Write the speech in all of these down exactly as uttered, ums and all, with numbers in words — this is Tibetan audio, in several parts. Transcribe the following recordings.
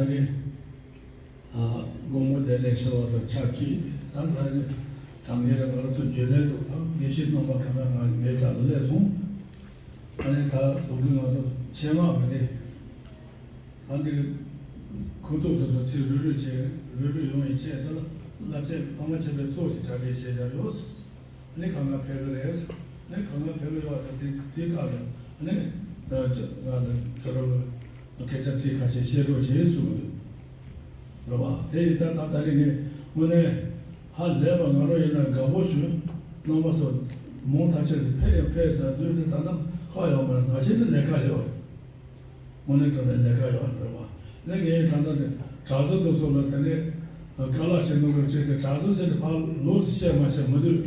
ནི། ཨ། དགོང་མོ་དེ་ནས་ཤི་བ་དང་ཆབས་ཅིག་ད་ལྟ་ནི་དྲང་ངེས་ལ་ང་རང་ཚོ་རྒྱུན་ལས་དུ་དང་དགེ་བཤེས་རྣམ་པ་གང་ག་ང་ངའི་རྩ་ལ་སླེབས་སོང་། ཨ་ནི་ད་དུང་གི་ང་ཚོ་ཆེད་མངགས་གི་ནི། ཨ་འདི་ཁུ་ཐུག་དེ་ཚོ་ཚིག་རུལ་རུལ་བྱས་རུལ་རུལ་ཡོང་ཡི་ཆེད་དུ་ལ་བླ་ཆེན་ཕ་མ་ཆེན་པོའི་ཚོགས་ཤིག་གྲ་སྒྲིག་བྱས་བཞག་ཡོད། ཨ་ནི་གང་ག་ཕེབས་གི་རེད། ཨ་ནི་གང་ག་ཕེབས་གི་ཡོད་པ་དེ་དེ་སྐབས་ལ་ཨ་ནི་ང་ཚོ་ཁྱོད་རང་སྐད་ཆ་ཚིག་ཁ་ཤས་བཤད་རོགས་བྱེད་གསུངས་འདུག་རེད་པ། དེ་ཡིན་ད་ད་ད་རིང་ངས་དངོས་གནས་ཧ་ལས་པ་ང་རང་ཡིན་ན་དགའ་པོ་བྱུང་། རྣམ་པ་ཚོ་མང་ཐག་ཆོད་ཀྱི་ཕེབས་ཡང་ཕེབས་ད་དུས་དེ་ད་ལྟ་ཁག་ཡོད་མ་རེད། ང་ཆེ་ནི་ལས་ཀ་ཡོད་རེད། དངོས་གནས་དྲང་གནས་ལས་ཀ་ཡོད་རེད་པ། ཨ་ནི་ངས་ད་ལྟ་ནས་གྲྭ་ཚང་དེ་ཚོ་ལ་དེ་ནས་དཀའ་ལས་བྱེད་མི་དགོས་བྱས་ཏེ་གྲྭ་ཚང་ཟེར་ནས་ཕར་ལོགས་སུ་བཤད་མ་བཤད་མི་འདུག་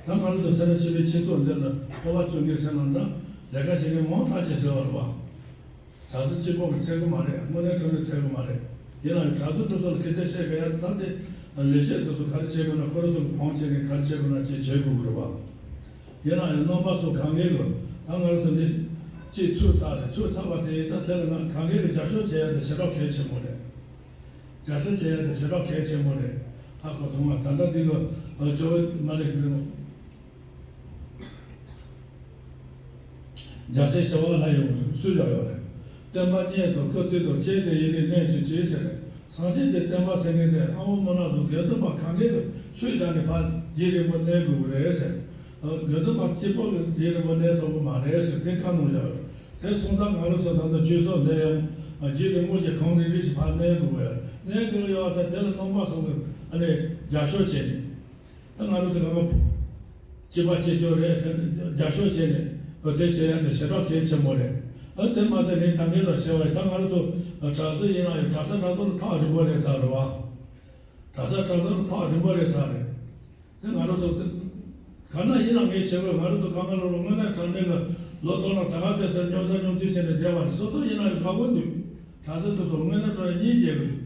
ད་ང་རང་ཚོ་སེ་ར་བྱེས་པའི་སྤྱི་ཚོགས་འདི་ལ་སྤོབས་པ་བཙུགས་ངེས་ཟེར་ན་འདྲ་ལས་ཀ་བྱེད་མཁན་མང་དག་ཅིག་ཟེར་བ་རེད་པ། གྲྭ་ཚང་གཅིག་པོ་གིས་ཚད་གི་མ་རེད། དངོས་གནས་དྲང་གནས་ཚད་གི་མ་རེད། ཡིན་ནའང་གྲྭ་ཚང་དེ་ཚོ་ལ་སྐད་ཆ་བཤད་ག་ཡ་ད་དེ་ལས་བྱེད་དེ་ཚོ་ག་རེ་བྱེད་དགོས་ན་ཁོ་རང་ཚོ་གི་ཕོན་བྱས་ནས་ག་རེ་བྱེད་དགོས་ན་ཅིག་བྱེད་དགོས་ཀྱི་རེད་པ། ཡིན་ན་ཡང་རྣམ་པ་ཚོ་གང་གས་ཀྱི་ད་ང་རང་ཚོ་འདི་གཅིག་ཚུད་ཚར་རེད། ཚུད་ཚར་བ་དེ་ད་དེ་ལ་ང་གང་གས་ཀྱི་རྒྱབ་སྐྱོར་བྱེད་ཡ་དེ་ཞེ་དྲག་གལ་ཆེན་པོ་རེད། རྒྱབ་སྐྱོར་བྱེད་ཡ་དེ་ཞེ་དྲག་གལ་ཆེན་པོ་རེད། ཧ་གོ་སོང་ང་། ད་ལྟ་འདི་གི་ཇོ་བོ་མ་ལེགས་ཀྱི་རྒྱལ་སྲས་ཞི་བ་ལྷ་ཡི་སུས་ལབ་ཡོད་རེད། སྟོན་པ་མཉེས་དང་བཀུར་སྟི་དང་བཅས་ཏེ་ཡིད་ལས་གནས་བཅུག་ཅིག་ཟེར། སངས་རྒྱས་ཀྱི་བསྟན་པ་ཟེར་མཁན་དེ་ཨ་བོ་མོ་ན་དང་དགེ་འདུན་པ་གང་གས་ཀྱི་ཆོས་བཞག་ནས་ཕར་རྒྱུན་རིང་པོ་གནས་དགོས་ཀྱི་རེད་ཟེར། དགེ་འདུན་པ་གཅིག་པོ་གིས་རྒྱུན་རིང་པོ་གནས་ཐུབ་ཀྱི་མ་རེད་ཟེར་དེ་བཀའ་གནང་བཞག་ཡོད། དེ་སོང་ཙང་ང་རང་ཚོ་ད་ལྟ་ཆོས་ཚོགས་འདི་ཡང་རྒྱུན་རིང་པོ་ཞིག་གང་རིང་རིང་ཞིག་ཕར་གནས་དགོས་ཀྱི་ཡོད། གནས་དགོས་ཀྱི་ཡོད་ད་དེ་ལ་རྣམ་པ་ཚོ་གིས་ཨ་ནི་རྒྱབ་སྐྱོར་བྱས་ནས། ད་ང་རང་ཚོ་གང་ག་གཅིག་པ་གཅིག་གྱུར་རེད། དེ་རྒྱབ་སྐྱོར་བྱས་ནས་དེ་བྱེད་ཡ་དེ་ཞེ་དྲག་གལ་ཆེན་པོ་རེད། ཨ་དེ་མ་ཟད་ངས་ད་གིན་ལ་བཤད་པ་ཡིན། ད་ང་རང་ཚོ་གྲྭ་ཚང་ཡིན་ན་ཡང་གྲྭ་ཚང་གྲྭ་ཚང་ལ་ཐག་རིང་པོ་རེད་ཚར་རེད་བ། གྲྭ་ཚང་གྲྭ་ཚང་ལ་ཐག་རིང་པོ་རེད་ཚར་རེད། དེ་ང་རང་ཚོ་ག་ན་ཡིན་ན་ངས་བྱེད་དགོས། ང་རང་ཚོ་གང་ག་ལོ་ལོ་དངོས་གནས་དྲང་གནས་ཀྱི་ལོ་ཐོག་ལ་ད་ག་ཚོད་ཟེར་སྙོམ་ས་སྙོམ་དུས་བྱས་ནས་བསྡད་པ་རེད། སོ་སོ་ཡིན་ན་ཡང་དགའ་པོ་འདུག་གྲྭ་ཚང་དེ་ཚོ་དངོས་གནས་དྲང་གནས་སྙིང་རྗེ་གི་འདུག་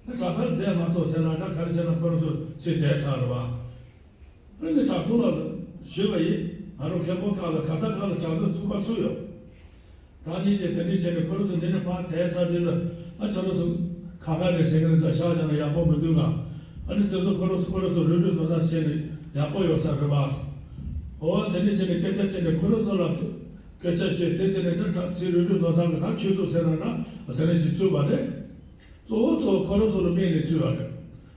ད་གྲྭ་སར་བསྡད་མ་ཐུབ་ཟེར་ན་ད་ག་རེ་བྱས་ན་ཁོ་རང་ཚོ་ཚེ་དེ་ཚར་བ། ཨ་ནི་གྲྭ་ཚང་ལ་ཞུས་པ་ཡིན། ང་རང་མཁན་པོ་ཁག་ལ་ག་ས་ག་ལ་གྲྭ་ཚང་ཚུགས་པ་ཚུགས་ཡོད། ད་ནི་ཅེ་དེ་ནི་བྱས་ནས་ཁོ་རང་ཚོ་འདི་ནས་ཕར་དེ་ཚར་དུས་ལ་ཨ་ཁྱོད་རང་ཚོ་ཁ་ཁ་རེད་ཟེར་མཁན་ཚོ་ཤག་བྱས་ན་ཡག་པོ་མི་འདུག་ག་ཨ་ནི་དེ་ཚོ་ཁོ་རང་ཚོ་ཁོ་རང་ཚོ་རུལ་རུལ་བཟོ་ས་བྱས་ནས་ཡག་པོ་ཡོད་ས་རེད་པ། འོ་དེ་ནི་བྱས་ནས་སྐད་ཆ་བྱས་ནས་ཁོ་རང་ཚོ་ལ་སྐད་ཆ་བཤད་དེ་བྱས་ནས་ད་ཚིག་རུལ་རུལ་བཟོ་ས་གི་ད་ཆོས་ཚོགས་ཟེར་ན་ན་དེ་ནི་ཅིག་ཚུགས་པ་རེད། གཙོ་བོ་གཙོ་བོ་ཁོ་རང་ཚོ་ལ་དམིགས་ནས་ཚུད་པ་རེད།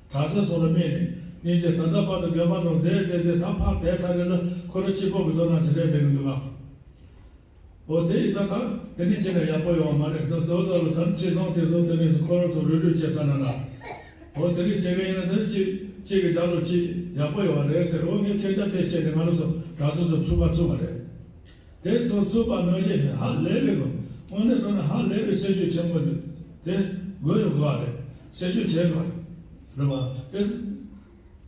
གྲྭ་ས་སོགས་ལ་དམིགས་ནས་ཉིན་གཅིག་ད་ལྟ་བར་དུ་དགོན་པ་ནང་བསྡད་བསྡད་དེ་ད་ཕར་དེ་ཐ་རེ་ལ་ཁོ་རང་གཅིག་པོ་གི་བཟོ་ན་ཞེ་དྲག་བསྡད་གི་འདུག་ག་འོ་དེ་ཡིན་ད་ད་དེ་ནི་བྱས་ན་ཡག་པོ་ཡོང་བ་མ་རེད། ད་དོ་དོ་ལ་ད་ཆེ་སོང་ཆེ་སོང་དེ་ནི་ཁོ་རང་ཚོ་རུལ་རུལ་བྱེད་ས་ན་ན། འོ་དེ་ནི་བྱེད་གི་ཡིན་ན་དེ་ནི་གཅིག་གཅིག་གི་རྒྱབ་ལ་གཅིག་ཡག་པོ་ཡོང་བ་རེད་ཟེར། འོ་ངས་སྐད་ཆ་དེ་བཤད་ནས་ང་རང་ཚོ་གྲྭ་ས་ཚོ་ཚུགས་པ་ཚུགས་པ་རེད། དེ་ཚོ་ཚུགས་པ་ནང་བཞིན་ཧ་ལས་པའི་གོ། དངོས་གནས་དྲང་གནས་ཧ་ལས་པའི་སེམས་ཤུགས་ཆེན་པོ་དེ་དགོས་ཡོད་དགོས་པ་རེད། སེམས་ཤུགས་བྱེད་དགོས་རེད་པ། དེ་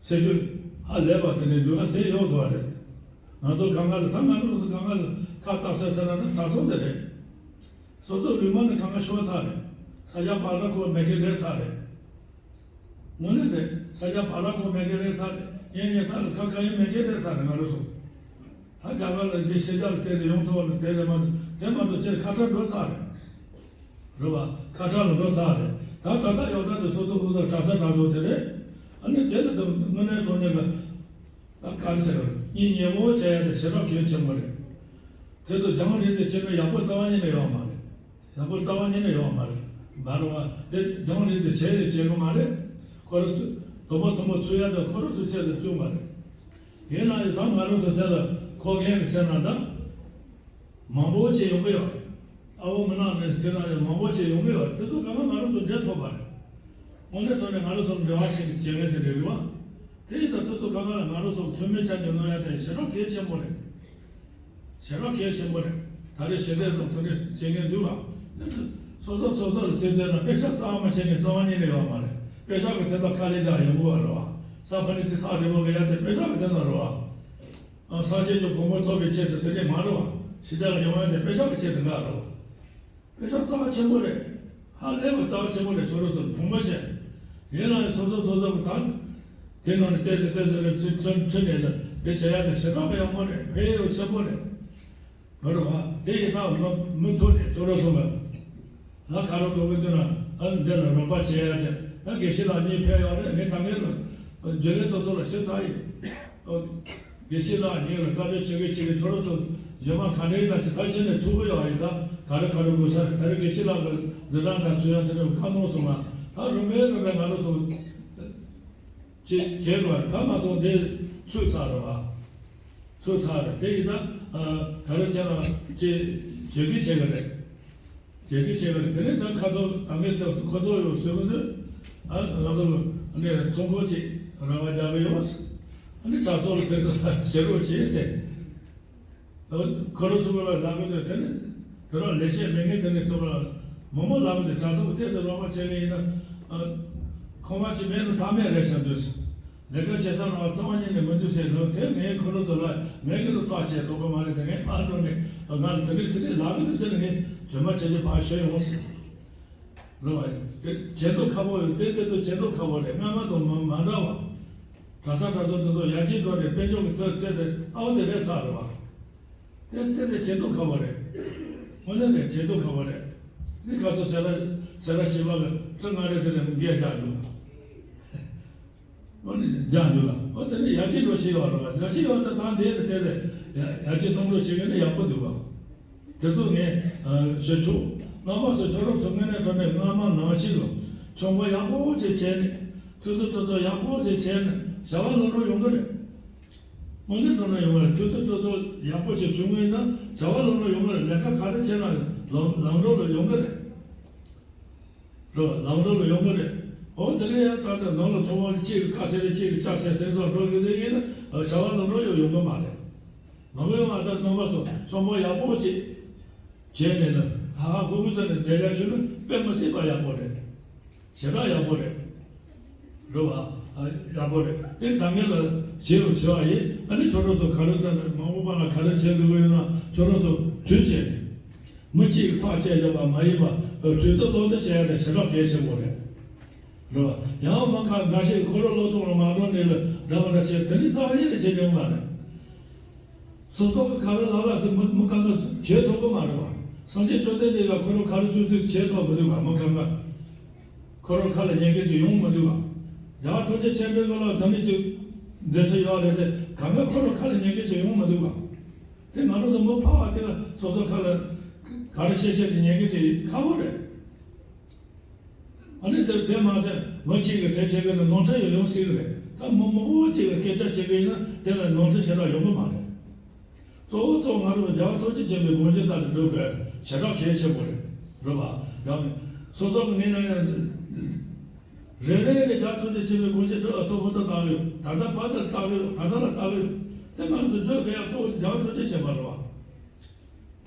སེམས་ཤུགས་ཧ་ལས་པ་དེ་ནས་འདུག་ན་དེ་ཡོད་དགོས་པ་རེད། ང་ཚོ་གང་ག་ལ་ད་ང་ཚོ་གང་ག་ལ་ཁ་བཏགས་ས་ཟེར་ན་ད་གྲྭ་ཚང་དེ་རེད། སོ་སོ་ལུས་མ་ནི་གང་ག་ཤོར་ཚར་རེད། ས་སྐྱ་བ་ར་ཁོ་མེ་ཁེ་ལས་ཚར་རེད། དངོས་གནས་རེད། ས་སྐྱ་བ་ར་ཁོ་མེ་ཁེ་རེད་ཚར་རེད། ངས་ངས་ཚར་ལ་ཁ་ཁ་ཡིན་མེ་ཁེ་རེད་ཚར་རེད། ང་རང་ཚོ་ད་རྒྱ་གར་ལ་འདི་ཤེས་བྱ་ལ་བལྟས་ནས་ཡོང་ཐུབ་པ་ལ་དེ་ལས་མ་གཏོགས་དེ་མ་གཏོགས་ཁྱེད་ཁ་བྲལ་འགྲོ་ཚར་རེད། རེད་བ། ཁ་བྲལ་ལ་འགྲོ་ཚར་རེད། ད་ད་ལྟ་ཡོད་ཚད་དེ་སོ་སོ་ཁོ་ཚོ་གྲྭ་ས་གྲྭ་ཚང་དེ་རེད། ཨ་ནི་དེ་ལ་དུ་དངོས་གནས་ཐོག་ནས་ལ་ད་ག་རེ་ཟེར་རེད། གཉིད་ཉལ་པོ་བྱས་ཡ་དེ་ཞེ་དྲག་གལ་ཆེན་པོ་རེད། དེ་དུ་སྦྱང་རེས་ཟེར་བྱས་ན་ཡག་པོ་རྩ་བ་ཉིད་ནས་ཡོད་མ་རེད། ཡག་པོ་རྩ་བ་ཉིད་ནས་ཡོད་མ་རེད། མ་རེད་བ། དེ་སྦྱང་རེས་ཟེར་བྱས་ཡོད་བྱེད་དགོས་མ་རེད། ཁོ་རང་ཚོ་དོ་པོ་དུ་མོ་ཚུད་ཡ་དེ་ཁོ་རང་ཚོ་ཆེད་དུ་བཙུགས་མ་རེད། ཡིན་ན་ཡང་ད་ང་རང་ཚོ་དེ་ལ་མཁོ་མཁན་གྱི་ཟེར་ན་འདྲ། མང་པོ་ཅིག་ཡོང་གི་ཡོད་རེད། ཨ་བོ་མི་ནག་ནས་ཟེར་ན་ཡང་མང་པོ་ཅིག་ཡོང་གི་ཡོད་རེད། དེ་ཚོ་གང་ག་ང་རང་ཚོ་འབྲེལ་ཐོགས་པ་རེད། དངོས་གནས་ཐོག་ནས་ང་རང་ཚོ་འབྲེལ་བ་ཞིག་བྱེད་མཁན་དེ་རེད་རེད་བ། དེ་ཡིན་ད་དེ་ཚོ་གང་ག་ལ་ང་རང་ཚོ་མཐུན་མི་ཆ་ནས་གནང་ཡ་དེ་ཞེ་དྲག་གལ་ཆེན་པོ་རེད། ཞེ་དྲག་གལ་ཆེན་པོ་རེད། ད་རེས་ཞལ་འདེབས་དང་དེ་འདྲ་བྱེད་མཁན་འདུག་ག་སོ་སོ་སོ་སོ་ལ་དེ་ཚོའི་ནང་དཔེ་ཆ་རྩ་བ་མ་བྱས་ནས་རྩ་བ་ཉིད་ནས་ཡོད་མ་རེད། དཔེ་ཆ་གི་དེ་དག་དཀའ་ལས་རྒྱག་ཡོང་གི་བ་རེད་བ། ས་ཕ་ནི་ཚི་ཐག་རིང་པོ་གི་ཡ་དེ་དཔེ་ཆ་གི་དེ་དག་རེད་བ། ཨ། སངས་རྒྱས་ཀྱི་གོ་འཕང་ཐོབ་པའི་ཆེད་དུ་དེ་འདྲས་མ་རེད་བ། ཞི་བདེ་ལ་ཡོང་ཡ་དེ་དཔེ་ཆ་གི་ཆེད་དུ་འགའ་རེད་བ། དཔེ་ཆ་རྩ་བ་ཆེན་པོ་རེད། ཧ་ལས་པ་རྩ་བ་ཆེན་པོ་རེད། ཁྱོད་རང་ཚོ་གྲོང་པ་བྱས། ཡིན་ན་ཡང་སོ་སོ་སོ་སོ་གི་ད། དེ་ནང་ནས་ཏོག་ཙམ་ཏོག་ཙམ་རེ་ཚུར་ཚུར་ཁྲིད་ནས་ལ་དེ་བྱེད་ཡ་དེ་ཞེ་དྲག་གི་ཡག་པོ་རེད། ཕན་ཡོན་ཆེན་པོ་རེད། མ་རེད་བ། དེ་ཡིན་ན་མུ་མུ་མཐུད་ནས་ཁྱོད་རང་ཚོ་ལ། ལ་ག་རེ་དགོས་ཀྱི་འདུག་ན། ཨ་ནི་འདི་ལ་རོགས་པ་བྱེད་ཡ་དེ། ད་དགེ་བཤེས་ལགས་གཉིས་ཕེབས་ཡོད་རེད། ངས་ད་ངས་ལ་རྒྱུན་ལས་དེ་ཚོ་ལ་ཞུས་ཚར་ཡིན། ཨོ། དགེ་བཤེས་ལགས་གཉིས་ལ་བཀའ་དྲིན་ཆེ་གི་ཆེ་གི། ཁྱོད་རང་ཚོ་གཞན་མ་ག་འདྲ་ཡིན་ན་ཅི་ད་ཕྱི་ནས་ཚུགས་ཀྱི་ཡོད་ཡིན། ད་ག་རེ་ག་རེ་དགོས་ས་རེད། ད་རེས་དགེ་བཤེས་ལགས་ཀྱི་འཛིན་གྲྭ་འདྲ་ཚུགས་ཡ་དེ་ནས་ཁ་ནོར་སོང་ང་། ད་རིམ་པས་རིམ་པས་ང་རང་ཚོ་ཅི་བྱེད་དགོས་རེད། ད་ང་ཚོ་འདི་ཚུགས་ཚར་རེད་བ། ཚུགས་ཚར་རེད། དེ་ཡིན་ད་ག་རེ་བྱས་ན་ཅི་བྱེད་ཀྱི་བྱེད་ཀྱི་རེད། བྱེད་ཀྱི་བྱེད་ཀྱི་རེད། དེ་ནས་ད་ཁ་ཐོག་ད་ངས་ད་ཁོ་ཐོག་ཡོད་ཟེར་གི་འདུག་ཨ་ང་ཚོ་ནས་ཚོང་ཁང་ཅིག་ར་བ་རྒྱག་གི་ཡོད། ཨ་ནི་གྲྭ་ཚང་ལ་དེ་ཚོ་བྱེད་རོགས་བྱེད་ཟེར། ཁོ་རང་ཚོ་ལ་ལབ་གི་འདུག་དེ་ནས་དེ་རང་ལས་བྱེད་མི་ངན་དེ་ནས་ཚོ་ལ་མང་མང་ལབ་གི་འདུག་གྲྭ་ཚང་དེ་ཚོ་རོགས་པ་བྱེད་གི་ཡིན་ན། ཁོ་མ་ཅིག་མེད་ན་ཐབས་མེད་རེད་བསམ་འདུག་ལས་ཀ་བྱེད་ས་ནང་རྩ་བ་ཉིད་ནས་མི་འདུག་ཟེར་ནོ། དེ་ངས་ཁོ་རང་ཚོ་ལ་ངས་ཀྱི་རུ་ཐག་བཅད་ཐུབ་ཀྱི་མ་རེད། དེ་ངས་ཕར་འགྲོ་ནས་ང་ལ་དེ་འདྲས་དེ་འདྲས་ལབ་གི་འདུག་ཟེར་ནས་ངས་གཞན་མ་བྱས་ཏེ་ཕར་ཤོད་ཡོང་ཟེར། རེད་བ། དེ་བྱེད་ཐུབ་ཁག་པོ་ཡོད། དེ་དེ་ཚོ་བྱེད་ཐུབ་ཁག་པོ་རེད། སྔ་མ་དང་མ་མ་འདྲ་བ། གྲྭ་ས་གྲྭ་ཚང་དེ་ཚོ་ཡར་རྒྱས་འགྲོ་ནས་དཔལ་འབྱོར་གྱི་ཐོན་ཚད་དེ་ཨའོ་དེ་རེད་ཚར་རེད་བ། དེ་དེ་དེ་བྱེད་ཐུབ་ཁག་པོ་རེད། དངོས་གནས་རེད། བྱེད་ཐུབ་ཁག་པོ་རེད། ནི་ག་ཚོད་ཟེར་ལ་ཟེར་ལ་ཞིག་ལ་ཁྲི་ལྔ་རེ་ཟེར་ནས་འགན་རྒྱག་འདུག་ཨོ་ནི་རྒྱག་འདུག་ལ། ཨོ་དེ་ནི་ཡར་རྒྱས་འགྲོ་བཞིན་ཡོད་རེད་བ། ཡར་རྒྱས་ཡོད་ད་ད་འདི་ནི་དེ་ལས་ཡར་རྒྱས་གཏོང་འགྲོ་བྱེད་མཁན་ནི་ཡག་པོ་འདུག་བ། དེ་ཚོ་ངས་ཞུ་ཆོག་རྣམ་པ་ཚོ་ཁྱོད་རང་ཚོ་དངོས་གནས་དྲང་གནས་སྔ་མ་ནང་བཞིན་ལ་ཚོང་པ་ཡག་པོ་ཅིག་བྱས་ནས་ཐུབ་ཐུབ་ཚོད་ཚོད་ཡག་པོ་ཅིག་བྱས་ནས་བྱ་བ་ལམ་འགྲོ་ཡོང་གི་རེད། དངོས་གནས་དྲང་གནས་ཡོང་གི་རེད། ཐུབ་ཐུབ་ཚོད་ཚོད་ཡག་པོ་ཅིག་བྱུང་ངེས་ན་བྱ་བ་ལམ་འགྲོ་ཡོང་གི་རེད། ལས་ཀ་ག་རེ་བྱས་ན་ལམ་ལམ་འགྲོ་ལ་ཡོང་གི་རེད། རོ་ལམ་འགྲོ་ལ་ཡོང་གི་རེད། འོ་དེ་ནས་ཡང་ད་ལྟ་ནང་ལ་ཚོང་པ་གཅིག་གི་ཁ་ཟེར་གཅིག་གི་ལྕགས་ཟེར་དེ་ཚོ་འགྲོ་གི་དེ་ཡིན་ན་བྱ་བ་ལམ་འགྲོ་ཡོང་ཡོང་གི་མ་རེད། ང་མོས་ང་ཚོ་རྣམ་པ་ཚོ་ཚོང་པ་ཡག་པོ་ཅིག་བྱས་ནས་ན་ཧ་ཧ་ཧུ་ཧུ་ཟེར་ནས་བསྡད་ཡ་ཆུ་ནི་དཔེ་མི་སྲིད་པ་ཡག་པོ་རེད། ཞེ་དྲག་ཡག་པོ་རེད། རེད་བ། ཨ་ཡག་པོ་རེད། དེ་ད་ངེད་ལ་བྱེད་རུ་བྱེད་བ་ཡིན། ཨ་ནི་ཁྱོད་རང་ཚོ་ག་རེ་ཙམ་མང་པོ་པ་ལ་ག་རེ་བྱེད་དགོས་ཡོད་ན་ཁྱོད་རང་ཚོ་གྲོས་བྱས་ནས། མི་གཅིག་གིས་ཐག་བཅད་བཞག་པ་མ་ཡིན་པ་གྲོས་བསྡུར་བློ་བསྡུར་བྱེད་ཡ་དེ་ཞེ་དྲག་གལ་ཆེན་པོ་རེད། རེད་བ། ཡང་མི་ཁ་འགའ་ཞིག་ཁོ་རང་བློ་ཐོག་ལ་མ་འགྲོ་ནས་ལ་འདྲ་མ་འདྲ་བྱེད་དེ་ནི་རྩ་བ་ཉིད་ནས་བྱེད་ཆོག་མ་རེད། སོ་སོ་གི་ག་རེ་ལབ་ལ་སེ་མི་མི་གང་ག་བྱེད་ཐུབ་གི་མ་རེད་བ། སངས་རྒྱས་བཅོམ་ལྡན་འདས་ཀྱིས་ཁོ་རང་ག་རེ་བྱུང་ཚུལ་བྱེད་ཐུབ་མི་འདུག་ག་མི་གང་ག་ཁོ་རང་ཁ་ལ་ཉན་མཁན་ཞིག་ཡོང་མི་འདུག་ག་རྒྱལ་བ་ཐམས་ཅད་མཁྱེན་པའི་ངོ་ལ་དམ་ནི་ཅིག་འདྲེ་ཚོ་ཡོད་རེད་དེ་གང་ག་ཁོ་རང་ཁ་ལ་ཉན་མཁན་ཞིག་ཡོང་མི་འདུག་ག་དེ་ང་རང་ཚོ་མི་ཕལ་བ་དེ་ལ་སོ་སོ་ཁ་ལ་ག་རེ་བཤད་བཤད་དེ་ཉན་གི་ཅིག་ཁག་པོ་རེད། ཨ་ནི་དེ་དེ་མ་ཟད་མི་གཅིག་གིས་དེ་བྱེད་གི་ནི་ནོར་འཁྲུལ་ཡང་ཡོང་སྲིད་གི་རེད། ད་མི་མང་པོ་གཅིག་གིས་སྐད་ཆ་བྱེད་གི་ཡིན་ན་དེ་ལ་ནོར་འཁྲུལ་ཞེ་དྲག་ཡོང་གི་མ་རེད། གཙོ་བོ་གཙོ་བོ་ང་རང་རྒྱལ་བ་ཐམས་ཅད་མཁྱེན་པའི་དགོངས་གཞི་ལྟར་དུ་སྒྲུབ་དགོས་ཞེ་དྲག་གལ་ཆེན་པོ་རེད། རེད་བ། ཡང་སོ་སོ་གི་ངོས་ནས་ཡང་། རེ་རེ་ནས་རྒྱལ་བ་ཐམས་ཅད་མཁྱེན་པའི་དགོངས་གཞི་སྒྲུབ་ཨ་ཐོག་མུ་མཐུད་བཏང་ཡོད། ད་ལྟ་བར་དུ་བཏང་ཡོད། ད་ལྟ་ལ་བཏང་ཡོད། དེ་ང་ཚོ་བརྗོད་དགོས་ཡ་གཙོ་བོ་དེ་རྒྱལ་བ་ཐམས་ཅད་མཁྱེན་པ་རེད་བ།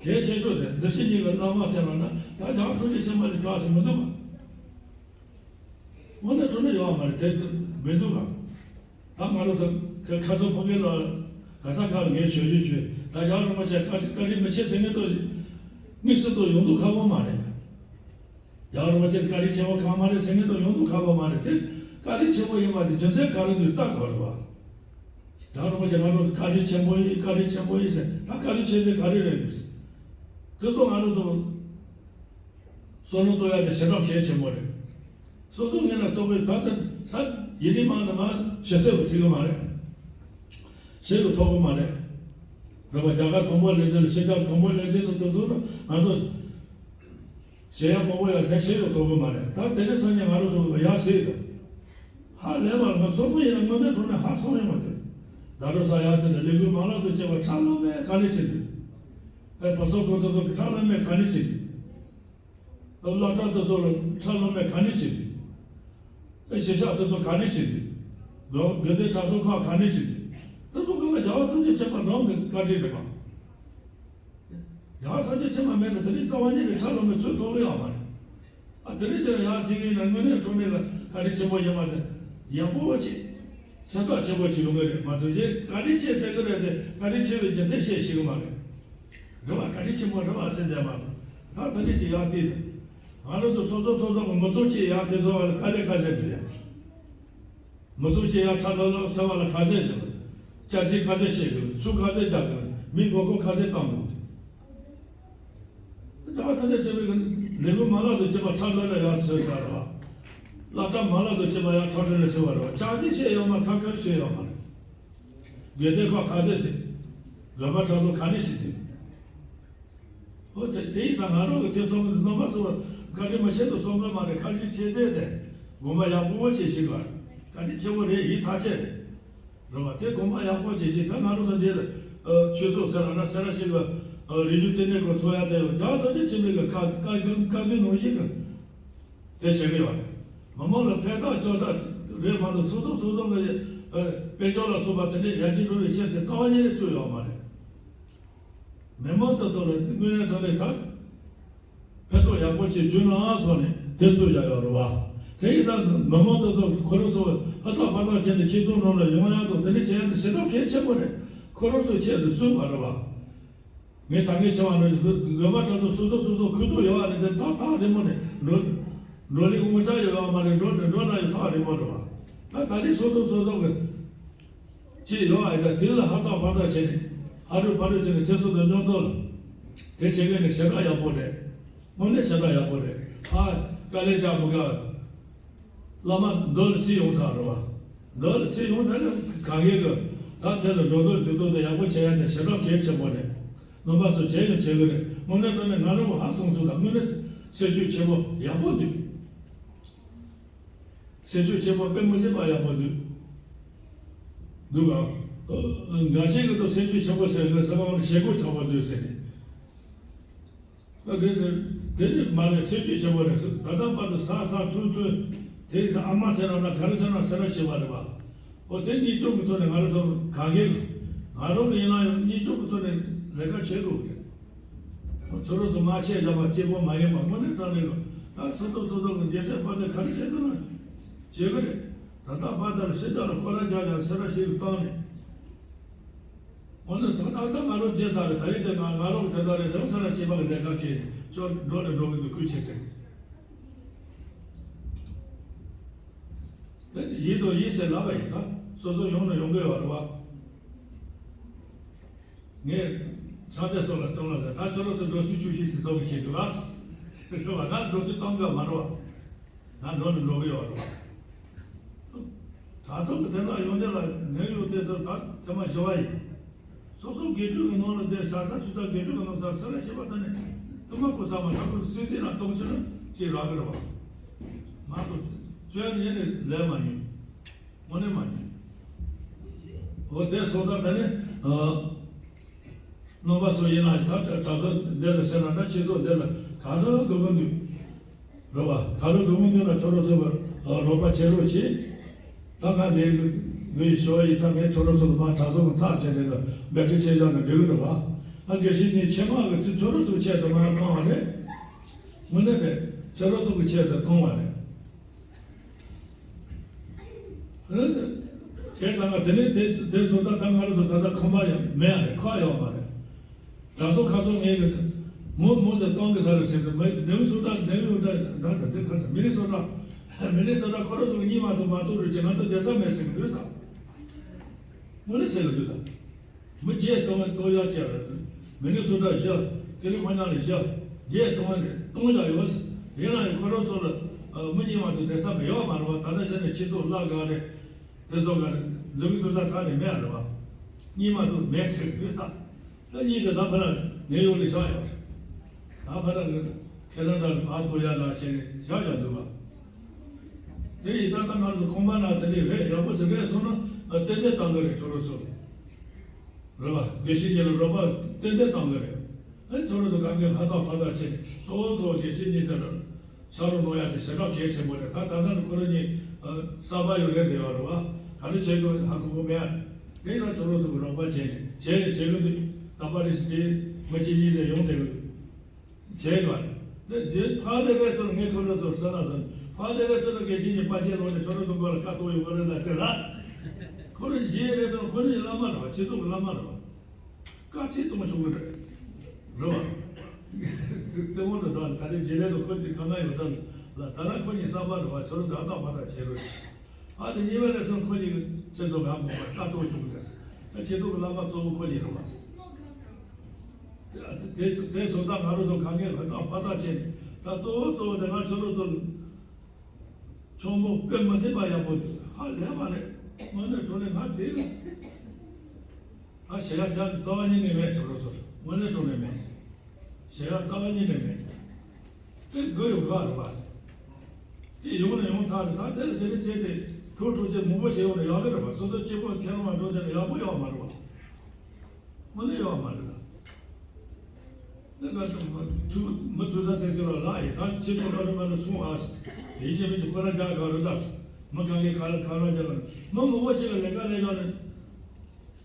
གལ་ཆེ་ཤོས་དེ་འདི་ཕྱི་གཉིས་ཀྱི་བླ་མ་ཟེར་བ་ན་ད་རྒྱལ་བ་ཐམས་ཅད་མཁྱེན་པ་ལས་དྲག་ཞིག་མི་འདུག་ག་དངོས་གནས་དྲང་གནས་ཡོད་བ་མ་རེད། དེ་མི་འདུག་ག་ད་ང་རང་ཚོ་ཁ་ཁ་ཚོ་ཕ་གི་ལ་ག་ས་ག་ལ་ངས་ཞུ་རྒྱུ་བྱོས། ད་རྒྱལ་བ་རིན་པོ་ཆེ་བཀའ་བཀའ་དྲིན་མི་ཆེ་ཟེར་མཁན་དུ་དམིགས་སུ་དུ་ཡོང་འདུག་ཁག་པོ་མ་རེད། ཡང་རིན་པོ་ཆེ་བཀའ་དྲིན་ཆེན་པོ་གང་མ་རེད་ཟེར་མཁན་དུ་ཡོང་འདུག་ཁག་པོ་མ་རེད། དེ་བཀའ་དྲིན་ཆེན་པོ་ཡིན་པ་དེ་རྒྱུ་མཚན་ག་རེ་འདུག་ལྟ་དགོས་རེད་བ། ཡང་རིན་པོ་ཆེ་ང་རང་ཚོ་བཀའ་དྲིན་ཆེན་པོ་ཡིན། བཀའ་དྲིན་ཆེན་པོ་ཡིན་ཟེར། ད་བཀའ་དྲིན་ཆེ་ཟེར་ག་རེ་རེད། དེ་ཚོ་ང་རང་ཚོ་བསམ་བློ་གཏོང་ཡ་དེ་ཞེ་དྲག་གལ་ཆེན་པོ་རེད། སོ་སོ་ངོས་ནས་གསོག་པའི་ད་ལྟ་ས་ཡིན་ནི་མ་ནི་མ་ཞེ་སེར་བ་ཚིག་གི་མ་རེད། ཞེ་རུ་ཐོག་གི་མ་རེད། རེད་པ། རྒྱ་གར་དང་པོ་ལས་དོན་ལ་ཕྱི་རྒྱལ་དང་པོ་ལས་དོན་དུ་དེ་ཚོ་ནི་ང་ཚོ་ཞེ་ཡ་མང་པོ་ཡ་ཚན་ཞེ་རུ་ཐོག་གི་མ་རེད། ད་དེ་རིང་སང་ཉིན་ང་རང་ཚོ་ཡ་ཟེར་དང་ཧ་ལས་པར་ང་སོག་པོ་ཡིན་ན་དངོས་གནས་དྲང་གནས་ཧ་སོང་ཡོང་བ་དེ། ད་རུ་ས་ཡ་དེ་ནི་ལས་འགུལ་མ་ལག་ཏུ་བྱས་པ་ཁྲ་ལོ་མེད་ག་ནས་བྱེད་དུས། ཨེ་བ་སོག་གོ་དེ་ཚོ་གི་ཁྲ་ལོ་མེད་ག་ནས་བྱེད་དུས། སློབ་གྲྭ་དེ་ཚོ་ལ་ཁྲ་ལོ་མེད་ག་ནས་བྱེད་དུས། ཨེ་གཞིས་ཆགས་དེ་ཚོ་ག་ནས་བྱེད་དུས། དགོན་དགོན་སྡེ་གྲྭ་ཚང་ཁག་ག་ནས་བྱེད་དུས། དེ་ཚོ་ཁག་ལ་རྒྱལ་བ་ཐམས་ཅད་མཁྱེན་པ་རང་གི་བཀའ་དྲིན་རེད་པ། རྒྱལ་བ་ཐམས་ཅད་མཁྱེན་པ་མེད་ན་དེ་རིང་རྩ་བ་ཉིད་ནས་ཁྲ་ལོ་མེད་ཚུལ་མཐོང་གི་ཡོད་མ་རེད། ཨ་དེ་རིང་ཁྱེད་རང་ཡང་ཚིག་ཡིན་ན་དངོས་གནས་དྲང་གནས་ལ་བཀའ་དྲིན་ཆེན་པོ་ཡིན་པ་དེ་ཡག་པོ་ཅིག་སེམས་ཐག་ཆེན་པོ་ཅིག་ཡོང་གི་རེད་མ་གཏོགས་གཞན་བཀའ་དྲིན་ཆེ་ཟེར་གི་རེད་དེ་བཀའ་དྲིན་ཆེ་བའི་རྒྱུ་མཚན་བཤད་ཤེས་གི་མ་རེད། རེད་བ། བཀའ་དྲིན་ཆེན་པོ་རེད་བ་ཟེར་འདྲ་མ་རེད། ད་དེ་འདྲ་ཞིག་ཡག་ཐིག་དང་། ང་རང་ཚོ་སོ་སོ་སོ་སོ་གི་མི་ཚོགས་ཀྱི་ཡག་དེ་ཚོ་བ་ལ་དཀའ་ལས་ཁ་ཤས་འདུག་ཡ། མི་ཚོགས་ཀྱི་ཡག་ཁྲ་ལོ་ལོ་ཟེར་བ་ལ་ཁ་ཤས་འདུག་སྐྱག་རྫུན་ཁ་ཤས་བཤད་དགོས། ཚུར་ཁ་ཤས་རྒྱག་དགོས། མི་མགོ་སྐོར་ཁ་ཤས་བཏང་དགོས། ད་བ་ད་ལྟ་བྱས་པའི་ ལས་འགུལ་མ་ལག་ཏུ་བྱེད་པ་ཁྲག་ལོ་ལ་ཡར་ཚོས་ཚར་བ། བསླབ་གྲྭ་མ་ལག་ཏུ་བྱེད་པ་ཡར་ཁྲག་ཁྲག་ལ་ཚོས་བ་རེད་བ། ཅག་ཅི་བྱས་ཡོད་མ་ཁ་ཁ་བྱས་ཡོད་མ་རེད། དགེ་ལྡན་ཁག་ཁ་ཚེ་ཚེ། དགོན་པ་ཁྲག་ཚོ་ག་ནས་བྱེད་དུས། ཨོ་དེ་དེ་ཡིན་ད་ང་རང་གི་དེ་ཚོ་རྣམ་པ་ཚོ་བཀའ་དྲིན་མ་ཆེན་དུ་སོང་གི་མ་རེད། ཁ་ཅིག་ཆེ་ཚད་དེ་དགོན་པ་ཡག་པོ་བོ་ཆེ་ཞིག་ག་ཁ་ཅིག་ཆེ་བོ་རེད་ཡིན་ཐག་ཆད་རེད། རེད་བ། དེ་དགོངས་པ་ཡག་པོ་བྱེད་ཅིག་ད་ང་རང་ཚོ་འདི་ལ་ཆོས་ཚོགས་ཟེར་ར་ན་སེ་ར་ཤིང་གི་རི་ཆུ་ལྟེ་གནས་སྐོར་ཚོགས་ཡ་དེ་ཡོད། རྒྱ་ཐོ་ཅེ་ཆེན་པོའི་གི་བཀའ་བཀའ་བཀའ་བཀའ་བཀའ་ནང་བཞིན་གི་དེ་བྱེད་གི་ཡོད་རེད། མི་མང་ལ་ཕན་ཐོགས་ལྕོགས་ཐོགས་རེད་མ་གཏོགས་སོ་སོ་སོ་སོ་གི་དཔལ་འབྱོར་ལ་སོགས་པ་དེ་འདྲའི་ཡར་རྒྱས་འགྲོ་བའི་ཆེད་དེ་རྩ་བ་ཉིད་ནས་བཙུགས་ཡོད་མ་རེད། མི་མང་དེ་ཚོ་ལ་དངོས་གནས་དྲང་གནས་ད་ཕན་ཐོགས་ཡག་པོ་ཅིག་བྱུང་ན་སོང་ནས་དེ་ཚོ་ཡག་ཡོད་རེད་བ། དེ་ཡིན་ད་མི་མང་དེ་ཚོ་ཁོ་རང་ཚོ་ཧ་ཐག་པ་ཐག་བྱས་ནས་ཁྱེད་ཚོ་ནང་ལ་ཡོང་ཡག་དང་དེ་འདྲ་བྱེད་ཡག་དེ་ཞེ་དྲག་གལ་ཆེན་པོ་རེད། ཁོ་རང་ཚོའི་ཆེད་དུ་བཙུགས་པ་རེད་བ། ངས་ད་ངས་བྱ་བ་ནོར་གཞི་དགོན་པ་དྲ་ཚོ་སོ་སོ་སོ་སོ་ཁུ་ཐུག་ཡོད་བ་རེད་དེ་ཐག་ཐག་རིང་མོ་ནས་འགྲོ་འགྲོ་ལི་དགོངས་འཆར་ཡོད་བ་མ་རེད། འགྲོ་འགྲོ་འགྲོ་ན་ཡོད་ཐག་རིང་མོ་རེད་བ། ད་ད་རེས་སོ་སོ་སོ་སོ་གི་ཅི་ཡོད་ཨེ་ད་དེ་ལ་ཧ་ཐག་པ་ཐག་བྱས་ནས་ཧ་རུ་ཕ་རུ་བྱས་ནས་དེ་ཚོ་དང་མཉམ་དུ་ལ་དེ་བྱེད་མཁན་ནི་ཞེ་དྲག་ཡག་པོ་རེད། དངོས་གནས་ཞེ་དྲག་ཡག་པོ་རེད། ཨ་དཀའ་ལས་རྒྱག་མི་དགའ། བླ་མ་མདོ་ལ་ཕྱིན་ཡོང་ཚར་རེད་བ། མདོ་ལ་ཕྱིན་ཡོང་ཚར་ནས་གང་གས་གི་ད་དེ་ལ་འགྲོ་དོན་འདུག་དོན་དེ་ཡག་པོ་བྱེད་ཡ་དེ་ཞེ་དྲག་གལ་ཆེན་པོ་རེད། རྣམ་པ་ཚོ་བྱས་ཡང་བྱེད་གི་རེད། དངོས་གནས་དྲང་གནས་ང་རང་ཧ་སང་སུ་དང་དངོས་གནས་སེམས་ཤུགས་ཆེན་པོ་ཡག་པོ་འདུག་སེམས་ཤུགས་ཆེན་པོ་དཔེ་མི་སྲིད་པ་ཡག་པོ་འདུག་འདུག་ག་འགའ་ཤས་ཀྱི་ཐོག་སེམས་ཤུགས་ཆེན་པོ་ཟེར་གི་ཟེར་བ་ནི་ཞེ་སྒོ་ཆགས་པ་འདུག་ཟེར་ནས། ཨ་དེ་དེ་དེ་ནི་མ་རེད། སེམས་ཤུགས་ཆེན་པོ་རེད་ཟེར། ད་ལྟ་བར་དུ་ཟ་ཟ་འཐུང་འཐུང་དེ་ཨ་མ་ཟེར་ན་ན་ག་རེ་ཟེར་ན་ཟེར་ན་བྱེད་པ་རེད་བ། འོ་དེ་གཉིས་ཆུང་གི་ཐོག་ནས་ང་རང་ཚོ་གང་གས་ང་རང་གི་ཡིན་ན་ཡང་གཉིས་ཆུང་གི་ཐོག་ནས་ལས་ཀ་བྱེད་དགོས་རེད། ཁྱོད་རང་ཚོ་མ་བཤད་ལ་མ་སྐྱིད་པོ་མ་ཡིན་པ་དངོས་གནས་དྲང་གནས་ཀྱི་ད་སོ་སོ་སོ་སོ་གི་འགྱེད་བཤད་ཕར་ཚད་ག་རེ་བྱེད་དགོས་ན་བྱེད་ཀྱི་རེད། ད་ལྟ་བར་དུ་སེམས་ཐག་ལ་སྐོར་ར་རྒྱག་རྒྱག་སེ་ར་ཞིག་ཏུ་བཏང་ནས། འོ་ན་ད་ད་ད་ང་རང་བརྗེད་ཚར་རེད། ད་ཡིན་ཏེ་ང་ང་རང་གི་དེ་འདྲ་རེད། རེམ་ས་ར་སྐྱེས་པ་གི་ལས་ཀ་སྐྱེས་ནས་ཁྱོད་འགྲོ་རེ་འགྲོ་གི་འདུག་སྐུལ་ཆེ་ཟེར། ཡིན་དང་ཡིན་ཟེར་ལབ་པ་ཡིན། ད་སོ་སོ་ཡོང་ན་ཡོང་གི་ཡོད་རེད་བ། ངས་ཚང་ཚད་སོགས་ལ་བཙོང་ལ་ཟེར། ད་ཁྱོད་རང་ཚོ་འགྲོ་སུ་བཅུ་བཞི་ཟེར་ཚོགས་ཀྱི་བྱེད་འདུག་ཨ། ཟེར་བ་ང་འགྲོ་སུ་གཏོང་གི་མ་རེད་བ། ང་འགྲོ་ནི་འགྲོ་གི་ཡོད་རེད་བ། གྲྭ་ཚང་གི་དེ་འདྲ་ཡོང་དེ་ལ་ནད་གཡོག་དེ་ཚོ་ད་ཐེངས་མ་བཞི་བ་ཡིན། སོ་སོ་དགེ་ཕྲུག་གི་ནང་ལ་བསྡད་ས་ས་ཆུ་ཚ་དགེ་ཕྲུག་གི་ནང་ས་ས་ལ་བྱེད་པ་ད་ནི་དུ་མ་ཀུ་ས་མ་ཐ་ཀུ་སྲིད་སྲིད་ལ་གཏོང་ཕྱིར་ཅེས་རག་གི་རེད་བ། མ་གཏོགས་བཙོན་ཡེ་ནས་ལས་མ་ཉུང་། དངོས་གནས་མ་ཉུང་། འོ་དེ་སོང་ཙང་ད་ནི་རྣམ་པ་ཚོ་ཡིན་ན་ད་གྲྭ་ཚང་འདི་ལ་ཟེར་ན་འདྲ་ཆེ་ཚོགས་འདི་ལ་ག་རེ་དགོས་ཀྱི་འདུག་རེད་བ། ག་རེ་དགོས་ཀྱི་འདུག་ན་ཁྱོད་རང་ཚོ་གི་རོགས་པ་བྱེད་རོགས་བྱེད། ད་ང་འདི་འདི་ཞོ་ཡིན། ད་ངས་ཁྱོད་རང་ཚོ་ལ་མ་གྲྭ་ཚང་གི་ཚབ་བྱས་ནས་ལ་འབད་གི་བྱས་བཞག་ན་འགྲིག་གི་རེད་བ། ད་དགེ་བཤེས་གཉིས་ཆེད་མངགས་གི་ཁྱོད་རང་ཚོའི་ཆེད་དུ་མ་གཏོང་བ་རེད། དངོས་གནས་རེད། ཁྱོད་རང་ཚོ་གི་ཆེད་དུ་གཏོང་བ་རེད། བྱས་ཙང་དེ་ནས་དེ་དེ་ཚོ་ད་ད་ང་རང་ཚོ་ད་ལྟ་ཁང་པ་ཡང་མེད་ཡ་རེད། ཁག་ཡོད་མ་རེད། གྲྭ་ཚང་ཁ་ཚང་ངས་གི་མོ་མོ་ཚོ་གཏོང་གི་ས་རེད་ཟེར་དུས་མི་ནེའུ་སོ་ཊ་ནེའུ་ཡོག་ཊ་ད་ད་དེ་ཁ་ས་མི་ནི་སོ་ཊ་མི་ནི་སོ་ཊ་ཁོ་རང་ཚོ་གི་གཉིས་མ་གཏོགས་མ་གཏོགས་རེད་ཅེས་ང་ཚོ་བསྡད་ས་མེད་ཟེར་གི་འདུག་ས། དངོས་གནས་ཟེར་གི་འདུག་ད། མི་བརྒྱད་གཏོང་གཏོང་ཡག་བྱས་རེད། མི་ནི་སོ་ཊ་བཞི། ཀེ་ལི་ཧྥོ་ནི་ཡ་ལ་བཞི། བརྒྱད་གཏོང་ནས་གཏོང་བཞག་ཡོད་ཟེར། ཡིན་ན་ཡང་ཁོ་རང་ཚོ་ལ་མི་གཉིས་མ་གཏོགས་བསྡད་ས་མེད་ཡོད་མ་རེད་བ། ད་ལྟ་བྱས་ནས་ཁྱེད་ཚོ་བརླག་ག་རེད། དེ་ཚོ་ག་རེ་འཛུགས་སྐྲུན་ས་ས་ནས་མེད་རེད་བ། གཉིས་མ་གཏོགས་མེད་ཟེར་དུས་ས། ད་གཉིས་དེ་ད་ཕ་ར་ནེའུ་ཡོག་ལ་བཞག་ཡོད་རེད། ད་ཕ་ར་གི་ཁེ་ན་ཌ་ལ་ཕར་གཏོང་ཡག་ལ་བྱས་ནས་བཞག་བཞག་འདུག་བ། དེ་ཡིན་ད་ལྟ་ང་ཚོ་ཁང་པ་ནང་དེ་འདྲས་རེད། ཡག་པོ་ཞིག་རེད་སོང་ན་ཏན་ཏན་གཏོང་གི་རེད། ཁྱོད་རང་ཚོ་རེད་བ། དགེ་བཤེས་གཉིས་ལ་རོགས་པ་ཏན་ཏན་གཏོང་གི་རེད། ཨ་ནི་ཁྱོད་རང་ཚོ་གང་གའི་ཧ་ཐག་ཕ་ཐག་བྱས་ནས་གཙོ་བོ་གཙོ་བོ་དགེ་བཤེས་གཉིས་དེ་ལ་ཕྱག་རོགས་གནང་ཡག་དེ་ཞེ་དྲག་གལ་ཆེན་པོ་རེད། ད་ད་ལྟ་ནི་ཁོ་རང་གཉིས་གསར་པ་ཡོད་རེད། དེ་ཡོད་རེད་བ། ག་རེ་བྱེད་དགོས་ཧ་གོ་གི་མེད། དེ་ཡིན་ན་ཁྱོད་རང་ཚོ་གི་རོགས་པ་བྱས་ནས་བྱས་བྱེད་གི་འདུག་རྟག་པར་རེ་ཞིག་དེ་མི་གཅིག་གཉིས་ལས་ཡོང་བསྡད་གི་འདུག་བྱས་དགོས། དེ་རྗེས་ཕ་དེ་རེད་ཟེར་ངས་ཁོ་རང་ཚོར་ཟེར་ན་ཟེར། ཕ་དེ་རེད་ཟེར་ན་དགེ་བཤེས་གཉིས་ཕ་རྗེས་ལོག་ནས་ཁྱོད་རང་ཚོ་མགོ་ལ་ཁ་གཏོགས་ཡོང་གི་རེད་ད་ཟེར་ལ། ཁོ་རང་རྗེས་རེད་ཟེར་ན་ཁོ་རང་བླ་མ་རེད་བ། སྤྱི་ཚོགས་ཀྱི་བླ་མ་རེད་བ། དཀའ་ཚེགས་གཏོང་ཆོག་གི་རེད། རེད་བ། དེ་མོ་ནི་ད་ད་རེས་རྗེས་ལས་དུ་ཁོ་གཉིས་གང་ན་ཡོད་ས་ལ་ད་ལ་ཁོ་གཉིས་གསར་པ་རེད་བ། ཁྱོད་རང་ཚོ་ཨ་ཏག་མ་ཏག་བྱེད་རོགས། ཨ་དེ་གཉིས་པ་ལས་སོང་ཁོ་གཉིས་ཀྱི་ཚེ་སྲོག་གང་དགོས་པ་ལྟ་རྟོག་བྱུང་གི་རེད། ཨ་ཆེད་དུ་གི་བླ་མ་གཙོ་བོ་ཁོ་གཉིས་རེད་བ། དེ་དེ་སོང་ད་ང་རང་ཚོ་གང་གས་ཧ་ཐག་པ་ཐག་བྱས་ནས་ ད་གཙོ་བོ་གཙོ་བོ་དེ་ང་ཁྱོད་རང་ཚོ་ལ་ཆུང་མོ་དཔེ་མི་སྲིད་པ་ཡག་པོ་འདུག་ཧ་ལས་པ་རེད། དངོས་གནས་དྲང་གནས་ང་དེ་ད་ཞེ་ཡ་ཆ་རྩ་བ་ཉིད་ནས་མེད། ཁྱོད་རང་ཚོ་ལ་དངོས་གནས་དྲང་གནས་མེད། ཞེ་ཡ་རྩ་བ་ཉིད་ནས་མེད། དེ་དགོས་ཡོད་ག་རེད་པ། དེ་ཡོང་ནས་ཡོང་ཚར་རེད། ད་དེ་ལ་དེ་ནས་བྱས་ཏེ་ཁྲུག་ཁྲུག་ཅིག་མང་པོ་བྱས་ཡོང་ན་ཡག་གི་རེད་པ། སོ་སོ་སྐྱིད་པོ་ཁྱེད་རང་མ་འགྲོ་དེ་ལ་ཡག་པོ་ཡོད་མ་རེད་པ། དངོས་གནས་ཡོད་མ་རེད་ད། དེ་ལ་མི་ཐུ་མི་ཐུ་ས་ཐེ་ཚོ་ལ་ལ་ཡི་ད་ཁྱེད་ཚོ་ལ་རེ་མ་ལ་སོང་ཨ། དེ་ཡིན་གཅིག་མིན་གཅིག་ཁོ་ར་རྒྱག་ག་རེ་ད། མི་གང་གིས་ག་རེ་ག་རེ་རྒྱག་ག་རེ། མི་མང་པོ་ཅིག་གི་ལས་ཀ་ལས་ཡོང་ན་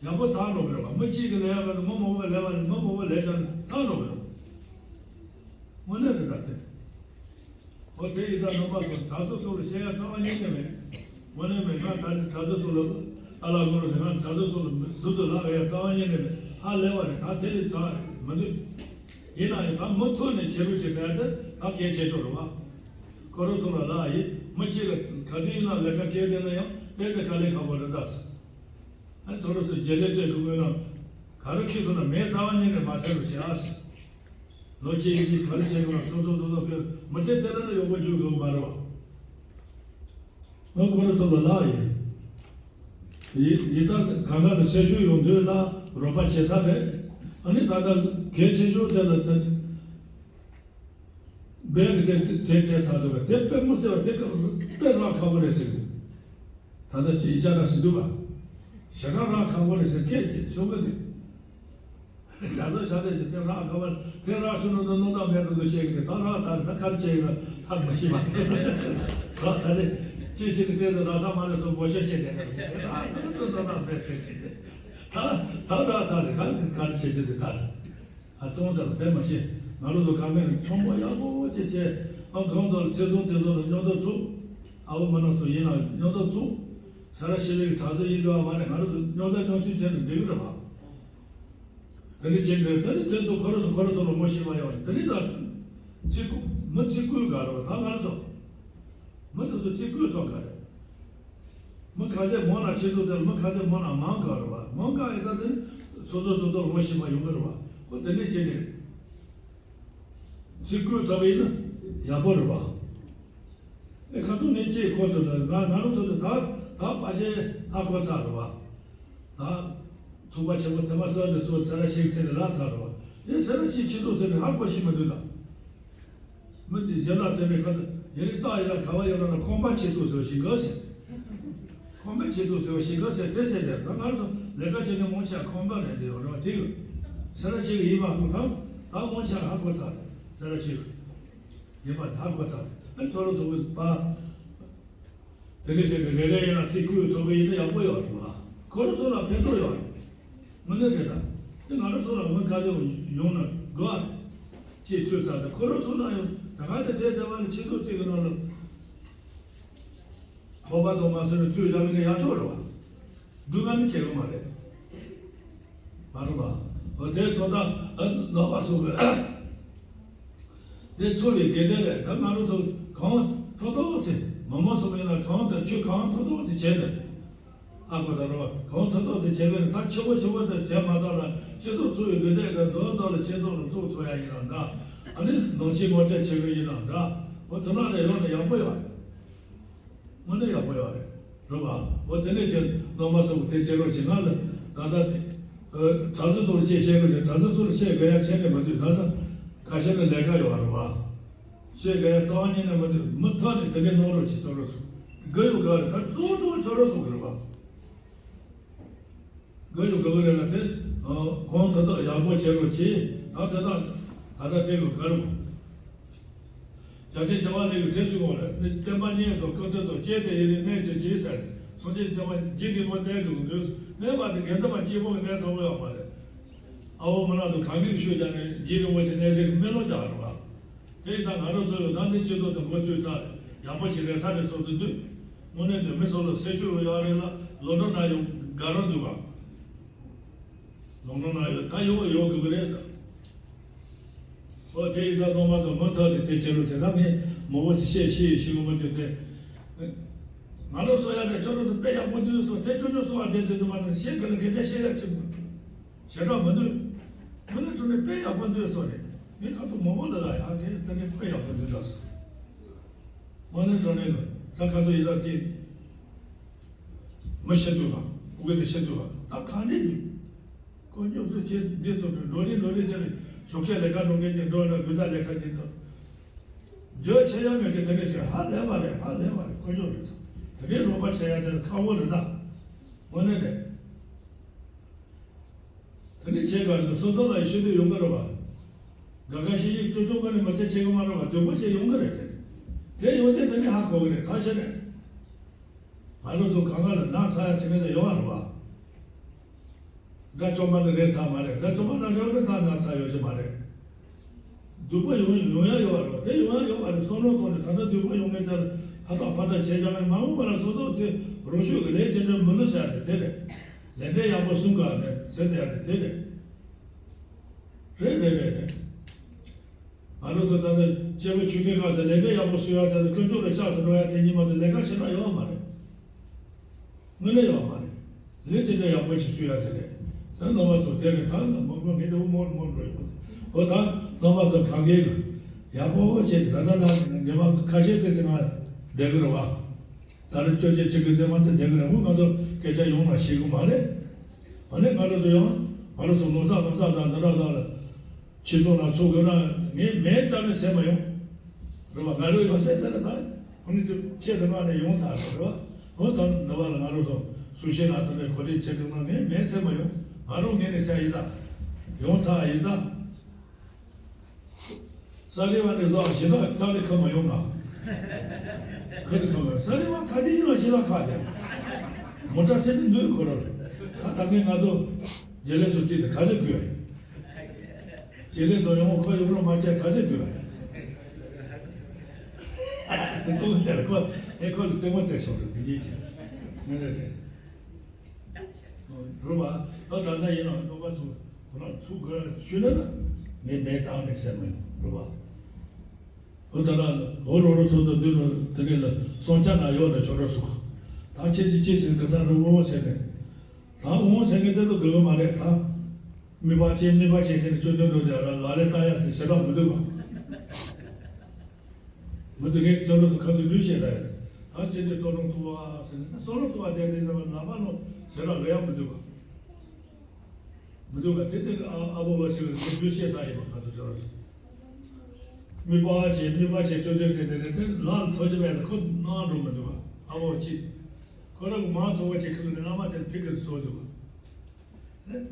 ཡག་པོ་ཚར་འགྲོ་གི་རེད་པ། མི་གཅིག་གི་ལས་ཡག་པ་དང་མི་མང་པོ་ལས་པ་ནི་མི་མང་པོ་ལས་ཀ་ནི་ཚང་འགྲོ་གི་རེད། དངོས་གནས་རེད་ད་དེ། འོ་དེ་ཡིན་ད་རྣམ་པ་ཚོ་གྲྭ་ཚོ་ཚོ་ལ་བཤད་ཡ་རྩ་བ་ཉིད་ནས་མེད། དངོས་གནས་མེད། ང་ད་ནི་གྲྭ་ཚོ་ཚོ་ལ་ཨ་ལ་མོ་ལ་ང་གྲྭ་ཚོ་ཚོ་ལ་ཟུར་དུ་ལབ་ཡ་རྩ་བ་ཉིད་ནས་མེད། ཧ་ལས་པ་རེད། ད་དེ་ལས་ད་མི་འདུག་ཡིན་ན་ཡང་ད་མུ་མཐུད་ནས་བྱེད་རོགས་བྱེད་ཟེར་ཡ་དེ་ད་གལ་ཆེ་ཤོས་རེད་བ། ཁོ་རང་ཚོ་ལ་ལབ་ཡིན། མི་གཅིག་ལ་ག་དུས་ཡིན་ན་ལས་ཀ་སྐྱེལ་བསྡད་ན་ཡང་དཔེ་དེ་དཀའ་ལས་ཁག་པོ་རེད་ད་ཟེར། ཨ་ཁྱོད་རང་ཚོ་རྒྱལ་ལས་སྤྲད་དགོས་དགོས་ན་ག་རེ་ཁྱེར་སོང་ན་མེད། རྩ་བ་ཉིད་ནས་མ་ཟེར་རོགས་བྱེད་ཨ་ཟེར། ལོ་གཅིག་གཉིས་ག་རེ་བྱེད་དགོས་ན་སོ་སོ་སོ་སོ་ཁྱོད་མི་ཚེ་ཚེ་རིང་ལ་ཡོང་སྒོ་འཇུག་དགོས་མ་རེད་བ། ང་ཁོ་རང་ཚོ་ལ་ལབ་ཡིན། ཡི་ཡི་ད་གང་ག་ལ་སེ་ཤུ་ཡོང་དུས་ལ་རོགས་པ་བྱེད་ས་རེད། ཨ་ནི་ད་ལྟ་གལ་ཆེ་ཤོས་དེ་ལ་ད། བས་ཀྱི་དེ་དེ་དེ་ཚད་ཚར་འདུག་ག་དེ་དཔེ་མི་སྲིད་པ་དེ་དཔེ་རག་ཁག་པོ་རེད་ཟེར་གི། ད་ལྟ་ཅི་ཡི་ཅག་ར་སྲིད་འདུག་ག་ཞེ་དྲག་རག་ཁག་པོ་རེད་ཟེར་སྐད་ཅིག་ཤོད་གི་འདུག་བྱ་ཚོ་བྱ་དེ་ཅི་དེ་རག་ཁག་པོ་དེ་རག་ཤུ་ནུ་དུ་ནོ་ད་མེད་དུ་དུ་བཤད་གི་དེ་ད་རག་ཚར་ད་གར་བྱེད་གི་ད་མི་ཤེས་པ་དེ་རག་ཚར་རེད། ཅི་ཞིག་གི་དེ་དུ་རག་ས་མ་རེད་སོ་སྒོ་ཤ་བཤད་དེ་ནས་བཤད་དེ་རག་ཤུ་ནུ་དུ་ནོ་ད་མེད་ཟེར་གི་དེ་ད་ད་རག་ཚར་རེད། གར་གར་བྱེད་ཀྱི་དེ་ད། ཨ་ཙོང་ཙམ་དེ་མ་ཤེས། ང་རང་ཚོ་ཁ་མེད་ཆུང་མ་ཡག་པོ་ཅིག་བྱས། ཨ་གང་དུ་ཚེ་སྲོག་ཚེ་སྲོག་ལ་སྙོབ་འདོད་ཚུགས། ཨ་བོ་མ་ནག་ཚོ་ཡིན་ན་སྙོབ་འདོད་ཚུགས། ས་ར་ཤི་བའི་གྲྭ་ཚོ་ཡིན་དགོས་པ་མ་རེད། ང་རང་ཚོ་སྙོབ་ཚ་སྙོབ་ཚུལ་བྱས་ནས་འགྲིག་གི་རེད་པ། དེ་ནི་བྱེད་འདོད་དེ་ནི་དེ་ཚོ་ཁོ་རང་ཚོ་ཁོ་རང་ཚོ་ལ་ངོ་ཤེས་པ་ཡོད་རེད། དེ་ནི་ད་ཚིག་མི་ཚིག་བསྐུལ་ག་རེད་པ། ད་ང་རང་ཚོ། མི་དེ་ཚོ་གཅིག་བསྐུལ་ཐོག་ག་རེད། མི་ཁ་ཤས་མང་ན་ཆེ་ཚོ་དེར་མི་ཁ་ཤས་མང་ན་མང་ག་རེད་པ། མང་ག་ཡིན་ད་དེ་སོ་སོ་སོ་སོར་ངོ་ཤེས་པ་ཡོང་གི་རེད་པ། ཁོ་དེ་འདྲས་བྱས་ནས་གཅིག་བསྐུལ་ཐོག་ཡིན་ན་ཡག་པོ་རེད་པ། ཨེ་ཁ་ཐུག་ནས་ཅིག་གོ་ཚོད་ད་ང་ང་རང་ཚོ་དེ་ད་ད་པ་ཆེ་ཧ་གོ་ཚར་རེད་པ། ད་ཚོགས་པ་ཆེན་པོ་ཐེངས་མ་གསར་དུ་ཚོགས་ཚེ་ར་ཤིག་ཚེ་ནས་ལབ་ཚར་རེད་པ། དེ་ཚེ་ར་ཤིག་ཆེ་ཚོ་ཟེར་ནས་ཧ་གོ་ཤེས་མི་འདུག་ད། མི་དེ་གཞན་དག་དེ་མེད་ཁ་ཐུག་ཡིན་རིགས་རྟགས་ཡིན་ན་ག་བ་ཡོད་ན་ཁང་པ་ཆེ་ཚོ་ཟེར་བ་ཞིག་ག་ཟེར། ཁང་པ་ཆེ་ཚོ་ཟེར་བ་ཞིག་ག་ཟེར་དེ་ཟེར་དེ་ང་ཚོ་ལས་ཀ་བྱེད་མཁན་མང་ཆེ་བ་ཁང་པ་ལས་དེ་ཡོད་རེད་པ། དེ་གི་ཚེ་ར་ཤིག་ཡིན་པ་ཁོ་ཐང་ད་མང་ཆེ་བ་ཧ་གོ་ཚར་རེད། ཚེ་ར་ཤིག་ཡིན་པ་ཧ་གོ་ཚར་རེད། ཨ་ནི་ཁྱོད་རང་ཚོ་གི་པ། དེ་འདྲ་བྱས་ནས་རེ་རེ་ཡིན་ན་ཚིག་བསྐུལ་ཐོག་གི་ཡིན་ན་ཡག་པོ་ཡོད་རེད་མ། ཁོ་རང་ཚོ་ལ་ཕན་ཐོགས་ཡོད་རེད། དངོས་གནས་རེད་ད། དེ་ང་རང་ཚོ་ལ་མི་ཁ་ཤས་ཡོང་ན་དགོས་རེད། ཅེས་ཚོད་ཚར་ཏེ་ཁོ་རང་ཚོ་ལ་ཡང་ད་ག་ཚོད་བསྡད་བསྡད་པ་ནི་ཆེ་ཚོགས་གཅིག་གི་ནང་ལ་ཁོག་པ་དང་མ་སོན་ནས་ཚུར་བཞག་ནས་ཡག་ཤོས་རེད་བ། སྡུག་ག་ནི་བྱེད་དགོས་མ་རེད། མ་རེད་པ། འོ་དེ་ཚོ་ད་ཨ་ལོག་པ་སོང་བས། དེ་ཚོ་ལས་དགེ་ལྡན་རེད། ད་ང་རང་ཚོ་གང་ཐོབ་ཐོབ་ཟེར་མ་མོ་སོང་ཡིན་ན་གང་དང་ཆོས་གང་ཐོབ་ཐོབ་ཟེར་བྱས་ནས་ཧ་གོ་ད་རོ་བ། གང་ཐོབ་ཐོབ་ཟེར་བྱས་ནས་ད་ཆེ་བོ་ཆེ་བོ་དེ་བྱས་མ་ཐག་ལ་སྤྱི་ཚོགས་ཚོ་ཡི་དགེ་ལྡན་གྱི་འདོན་འདོན་ལ་ཆེ་ཚོགས་ལ་གཙོ་ཚོ་ཡ་ཡིན་ན་འདྲ། ཨ་ནི་ནང་ཆེན་ངོ་སྤྲད་བྱེད་དགོས་ཡིན་ན་འདྲ། འོ་དེ་ནང་ལས་ཡོང་ན་ཡག་པོ་ཡོད་རེད། དངོས་གནས་ཡག་པོ་ཡོད་རེད། རེད་པ། འོ་དེ་ནས་ཁྱེད་རྣམ་པ་ཚོ་དེ་བྱེད་རོགས་བྱེད་ང་ལ་ད་ལྟ་ཨ་གྲྭ་ཚོ་ཚོར་ཆེད་བཤད་རོགས་བྱེད། གྲྭ་ཚོ་ཚོར་ཆེད་དགོས་ཡ་ཆེད་ནས་མ་འདུག་ད་ལྟ་ཁ་ཤས་ལ་ལས་ཀ་ཡོད་རེད་པ། ཆེད་དགོས་ཡ་རྩ་བ་ཉིད་ནས་མ་འདུག་མུ་མཐུད་ནས་དེ་འདྲའི་གནང་རོགས་བྱེད་ཆོག་རོགས་སོང་། དགའ་ཡོད་དགའ་རེད། ད་གཙོ་བོ་གཙོ་བོ་ཆོག་རོགས་སོང་གི་རེད་པ། དགའ་ཡོད་དགའ་གི་རེད་ལ་དེ་གང་ཐོབ་ཐོབ་ཡག་པོ་བྱེད་རོགས་གྱིས། ད་དེ་དག་ད་ལྟ་དེ་གི་གར་རྒྱ་ཆེ་ཞི་བ་ལྷས་ཀྱིས་དེ་གསུངས་པ་རེད། ནི་བསྟན་པ་གཉན་དང་སྐུ་ཚེ་དང་བཅས་ཏེ་ཡིན་ནི་གནས་ཀྱི་ཅིག་ཟེར། སངས་རྒྱས་བསྟན་པ་འཇིག་རྟེན་པ་གནས་དུ་འདུས། གནས་པ་དེ་དགེ་འདུན་པ་གཅིག་པོ་གི་གནས་ཐོབ་ཡོད་པ་རེད། ཨ་བོ་མ་ལགས་དང་གང་གིས་ཤོད་ཀྱང་ནི་འཇིག་རྟེན་པ་ཞིག་གནས་ཚེ་གི་སྨོན་ལམ་རྒྱག་རོགས། དེ་ཡིན་ཙང་ང་རང་ཚོ་ཡང་ད་ནི་སྤྱི་ཚོགས་དང་འགོ་བཙུགས་ཚར་ཡག་པོ་ཞིག་རེད་ས་རེད་བཟོ་དུ་འདུག་དངོས་གནས་དོན་མི་སོགས་ལ་སེམས་ཤུགས་ཡོད་རེད་ལ་ལོ་འགྲོ་ན་ཡང་དགའ་རབས་འདུག་ག་ལོ་འགྲོ་ན་ཡང་ད་ཡོང་ཡོང་དགོས་ཀྱི་རེད། ཨོ་དེ་ཡིན་ཙང་རྣམ་པ་ཚོ་མུ་མཐུད་ནས་དེ་བྱེད་རོགས་བྱེད་ན་ངས་མང་པོ་ཞིག་བཤད་ཤེས་ཡོད་ཤེས་ཀྱི་མ་འདུག་དེ་ང་རང་ཚོ་ཡ་ནས་ཁྱོད་རང་ཚོ་དཔེ་ཡག་པོ་འདུག་སོ་དེ་ཁྱོད་ཚོ་སོ་བ་དེ་དེ་དུ་མ་ནས་བཤད་གི་ལ་སྐད་ཆ་བཤད་ཡག་ཆེན་པོ་བྱེད་རོགས་མི་འདུག་དངོས་གནས་དྲང་གནས་དཔེ་ཡག་པོ་འདུག་སོ་རེད། ངས་ཁ་ཐུག་མང་པོ་ལ་ལ་ཡང་དེ་ལྟ་གི་དཔེ་ཡག་པོ་འདི་འདྲ་སོང་། དངོས་གནས་དྲང་གནས་ལ་ད་ཁ་ཐུག་ཡིན་ལ་དེ་མི་ཤེས་འདུག་ལ་ཨུ་གེ་དེ་ཤེས་འདུག་ལ་ད་གང་འདྲས་འདུག་དཀོན་མཆོག་གསུམ་ཆེ་འདི་ཚོ་འགྲོ་རིང་འགྲོ་རིང་ཆེ་ནས་ཞོགས་ཀས་ལས་ཀ་འགྲོ་མཁན་གྱི་འགྲོ་ན་དགོས་ད་ལས་ཀ་གྱི་འགྲོ། རྒྱུ་ཆེ་ཡང་མེད་ཀི་དེ་འདྲས་ཤེས་ཧ་ལས་པ་རེད། ཧ་ལས་པ་རེད། དཀོན་མཆོག་རེད། དེ་འདྲས་རོགས་པ་བྱེད་ཡ་དེ་ཁག་པོ་རེད་ད། དངོས་གནས་རེད། དེ་ནི་བྱེད་ག་རེ་འདུག་སོ་སོ་ལ་ཡི་ཤེས་འདོད་ཡོང་གི་རེད་བ། དགའ་དགའ་ཤིག་ཤིག་ཅོ་ཅོ་ག་ནས་མ་ཚད་བྱེད་གི་མ་རེད་བ། འདོད་པ་བྱེད་ཡོང་གི་རེད་དེ། དེ་ཡོང་དུས་དེ་ནི་ཧ་གོ་གི་རེད། ད་བྱས་ནས། ང་རང་ཚོ་གང་ག་ལ་ནག་ཚ་ཡ་ཟེར་མཁན་དེ་ཡོང་བ་རེད་བ། དགྲ་བཅོམ་པ་ནི་རེད་ཚ་མ་རེད། དགྲ་བཅོམ་པ་ན་རེད་བ་ནི་ད་ནག་ཚ་ཡོད་ཀྱི་མ་རེད། འདོད་པ་ཡོང་ཡོང་ཡ་ཡོད་བ་རེད་བ། དེ་ཡོང་ཡ་ཡོད་བ་རེད། བསམ་བློ་གཏོང་ནས་ད་ལྟ་འདོད་པ་ཡོང་མཁན་དེ་ལ་ཧ་ཐག་ཕ་ཐག་བྱས་ཀྱང་མ་འོངས་པ་ལ་སོ་སོ་དེ་རང་ཤུགས་ཀྱིས་ལས་ཅི་འདྲ་མི་ལུས་ཟེར་ཡ་དེ་དེ་རེད། ལས་འབྲས་ཡག་པོ་གསུམ་ག་རེད་ཟེར་དེ་ཡ་དེ་དེ་རེད། རེད་རེད་རེད་རེད། ང་རང་ཚོ་ད་ནི་སྐྱེ་བོ་ཆོས་སྐད་ཁག་ཚོ་ལས་འབྲས་ཡག་པོ་གསུང་ཡ་དེ་ནི་དཀོན་མཆོག་ལ་ཕྱག་ཏུ་འགྲོ་ཡ་དེ་ཉིད་མ་གཏོགས་ལས་ཀ་ཞེ་དྲག་ཡོད་མ་རེད། དངོས་གནས་ཡོད་མ་རེད། ལས་ཅི་འདྲ་ཡག་པོ་ཞིག་གསུང་ཡ་དེ་རེད། ད་རྣམ་པ་ཚོ་དེ་རེད། ད་ནི་མང་པོ་ངས་དེ་འུ་མོར་མོར་འགྲོ་ཡོད། འོ་ད་རྣམ་པ་ཚོ་གང་གས་ཡག་པོ་བྱས་ད་ལྟ་ན་ཉི་མ་ཁ་ཤས་ཙམ་ཞིག་ང་བསྡད་གི་རེད་བ། ད་རེས་སྐྱོ་སྐྱེ་ཆེ་གི་ཚེ་མ་ཚེ་བསྡད་གི་རེད། འོ་ང་ཚོ་སྐད་ཆ་ཡོང་ན་ཤེས་གི་མ་རེད། ཨ་ནི་ང་རང་ཚོ་ཡང་ང་རང་ཚོ་ནོར་ས་ནོར་ས་དང་འདི་འདྲ་དང་ལ། ཁྱེད་ཚོ་ལ་ཚོགས་དགོས་ན་ངས་མེད་རྩ་ནས་ཟེར་མ་ཡོང་། རེད་བ། ང་རང་ཡོད་ཚད་དེ་ལ་ད་ཁོ་ནི་ཚོ་ཁྱེད་དུ་མ་ནས་ཡོང་ཚར་རེད་བ། འོ་ད་འདི་བ་ལ་ང་རང་ཚོ་སུ་ཤེས་ན་དེ་ནས་གོ་སྒྲིག་བྱེད་དགོས་ན་ངས་མེད་ཟེར་མ་ཡོང་། ང་རང་ངས་ནས་ཟེར་ཡིན་ད། ཡོང་ཚར་ཡིན་ད། ས་རི་བ་ནས་ལོག་ཞེ་དྲག་ཙག་ལི་ཁ་མ་ཡོང་ང་། ཁ་རི་ཁ་མ་ཡོང་། ས་རི་བ་ཁ་དེ་ཡིན་ལ་ཞེ་དྲག་ཁ་དེ། མོ་ཊ་སེ་ནི་འདུག་ཁོ་ར། ད་ད་ངས་ང་ཚོ་རྒྱལ་ལས་སུ་བྲིས་ཏེ་ག་ཚོད་དགོས། རྒྱལ་ལས་སུ་ཡོང་ཁོ་ཡོང་རོགས་མ་བྱས་ག་ཚོད་དགོས། ཚེ་ཏོག་ཟེར་ཁོ་ཨེ་ཁོ་ལ་རྩེད་མོ་རྩེ་སོང་རེད་དེ་ཉིད་ཀྱི། ངས་རེད་རེད། རུ་བ། ད་ད་ལྟ་ཡིན་ན་རྣམ་པ་ཚོ་ཁོ་རང་ཚུགས་དགོས་ཞུས་ན་ན་ངས་མེད་ཙང་ནས་ཟེར་མི་རུ་བ། འོ་ད་ལ་འོ་རོ་རོ་ཚོ་དང་འདི་ལོ་དེ་ནས་ལ་སོང་ཆ་ན་ཡོད་ལ་ཆོ་རོ་ཚུགས། ད་ཁྱེད་ཀྱི་ཅི་ཟེར་གི་ད་རུ་འོ་ཟེར་ནས། ད་འོ་ཟེར་གི་དེ་ལོ་དགོས་གི་མ་རེད་ད། མི་པ་ཅེ་མི་པ་ཅེ་ཟེར་ནས་ཆོ་དོན་འགྲོ་དེ་ལ་ལ་ལས་ལྟ་ཡ་ཟེར་ཞེ་དྲག་མི་འདུག་ག་མི་འདུག་ངས་ཅོ་ལོ་ཚོ་ཁ་ཐུག་འདྲུད་བཤད་ད་ཡོད། ད་ཅི་འདྲའི་སོ་ལོང་ཐུ་བ་ཟེར་ནས་ད་སོ་ལོང་ཐུ་བ་དེ་དེ་ནས་ལ་མ་ལོ་ཟེར་ལ་ལོ་ཡ་མི་འདུག་ག་མི་འདུག་ག་དེ་དེ་ཨ་ཨ་བོ་བ་ཞིག་ལ་འདྲུད་བཤད་ད་ཡོད་པ་ཁ་ཐུག་ཅོ་ལོ་ཚོ། མི་པ་བ་བྱེད་མི་པ་བྱེད་ཅོ་ཅོ་ཟེར་དེ་ནས་དེ་ལ་ཐོ་ཅི་བས་ཁོ་ནང་འགྲོ་མི་འདུག་ག་ཨ་བོ་ཅི། ཁོ་རང་གི་མ་ཐོ་བ་ཅི་ཁུ་ནས་བླ་མ་དེར་ཕི་གིར་སོ་འདུག་ག་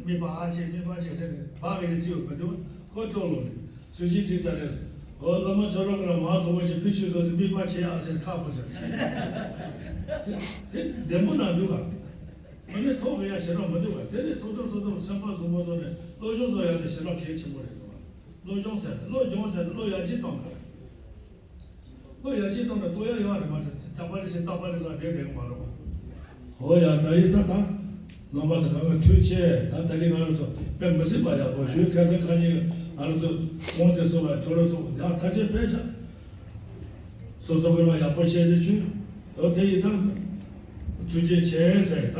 མི་པ་ཨ་ཆེ་མི་པ་ཆེ་ཟེར་ནས་བག་ཡིན་ཅིའོ་མི་འདུག་བ། ཁོ་ཅོག་ལོ་ནས་སུ་ཞིག་དྲིས་ད་རེད། འོ་བླ་མ་ཁྱོད་རང་ག་ལ་མ་ཐོག་པ་ཅིག་ཕི་ཤུ་ཟོ་དེ་མི་པ་ཆེ་ཨ་ཟེར་ཁག་པོ་ཟེར། དེ་བདེ་མོ་ན་འདུག་ག་མི་ནི་ཐོག་གི་ཡ་ཞེ་དྲག་མི་འདུག་ག་དེ་ནས་ཚོགས་གཙོ་ཚོགས་གཙོ་སེམས་པ་བཟང་པོ་ཚོ་ནས་སློབ་སྦྱོང་བཟོ་ཡ་དེ་ཞེ་དྲག་གལ་ཆེན་པོ་རེད་འདུག་ག་སློབ་སྦྱོང་ཟེར་ནས་སློབ་སྦྱོང་ཟེར་ནས་སློབ་ཡར་རྒྱས་གཏོང་ག་བློ་ཡར་རྒྱས་གཏོང་ནས་གཏོང་ཡ་ཡོད་རེད་མ་གཏོགས་ཇག་པ་རེད་ཟེར་སྟག་པ་རེད་ཟེར་བསྡད་བསྡད་གི་མ་རེད་པ། འོ་ཡ་ད་ཡིན་ད་ད། རྣམ་པ་ཚོ་གང་ག་ཐུགས་རྗེ་ཆེ། ད་ད་རིང་ང་རང་ཚོ་དཔེ་མི་སྲིད་པ་ཡག་པོ་ཞུས། ཁ་སང་ཁ་ཉིན་ང་རང་ཚོ་ཁོང་ཚོ་སོགས་ལ་ཁྱོད་རང་ཚོ་ཡག་ཐག་ཆོད་དཔེ་ཤག་སོ་སོ་གི་ལ་ཡག་པོ་བཤད་དེ་ཆུ། འོ་དེ་ཡིན་ད། ཐུགས་རྗེ་ཆེ་ཟེར་ད།